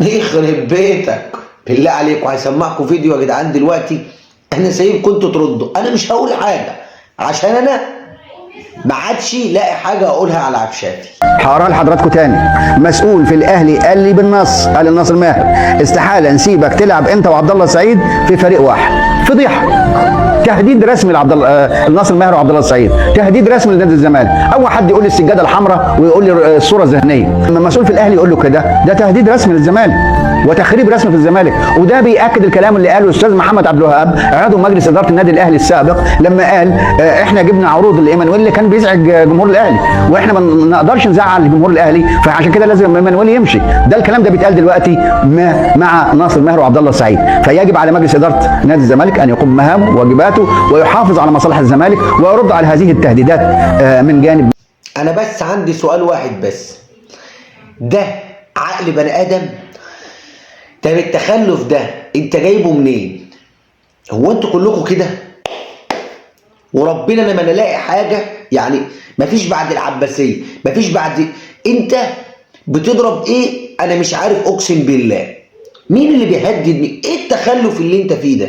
يخرب بيتك بالله عليكم. هسمعكم فيديو يا جدعان دلوقتي، انا سايبكم انتوا تردوا، انا مش هقول حاجة عشان انا ما عادش لاقي حاجة اقولها على عبد الشافي. هقراها لحضراتكم تاني. مسؤول في الاهلي قال لي بالنص، قال لناصر ماهر استحالة نسيبك تلعب انت وعبد الله سعيد في فريق واحد. فضيحة، تهديد رسمي لعبد الله ناصر ماهر وعبد الله السعيد، تهديد رسمي لنادي الزمالك. اول حد يقول لي السجادة الحمراء ويقول لي الصورة الذهنية، لما مسؤول في الاهلي يقول له كده، ده تهديد رسمي للزمالك وتخريب رسمي في الزمالك. وده بياكد الكلام اللي قاله الاستاذ محمد عبد الوهاب عضو مجلس ادارة النادي الاهلي السابق، لما قال احنا جبنا عروض لايمانويل اللي كان بيزعج جمهور الاهلي، واحنا ما نقدرش نزعل جمهور الاهلي، فعشان كده لازم ايمانويل يمشي. ده الكلام ده بيتقال دلوقتي مع ناصر ماهر وعبد الله السعيد. فيجب على مجلس ادارة نادي الزمالك ان يقوم بمهامه وواجباته ويحافظ على مصالح الزمالك ويرد على هذه التهديدات من جانب. انا بس عندي سؤال واحد بس، ده عقل بني ادم؟ طب التخلف ده انت جايبه منين؟ هو انتوا كلكم كده؟ وربنا لما نلاقي حاجة يعني مفيش بعد العباسية، مفيش بعد. انت بتضرب ايه؟ انا مش عارف، اقسم بالله. مين اللي بيهدد مين؟ ايه التخلف اللي انت فيه ده؟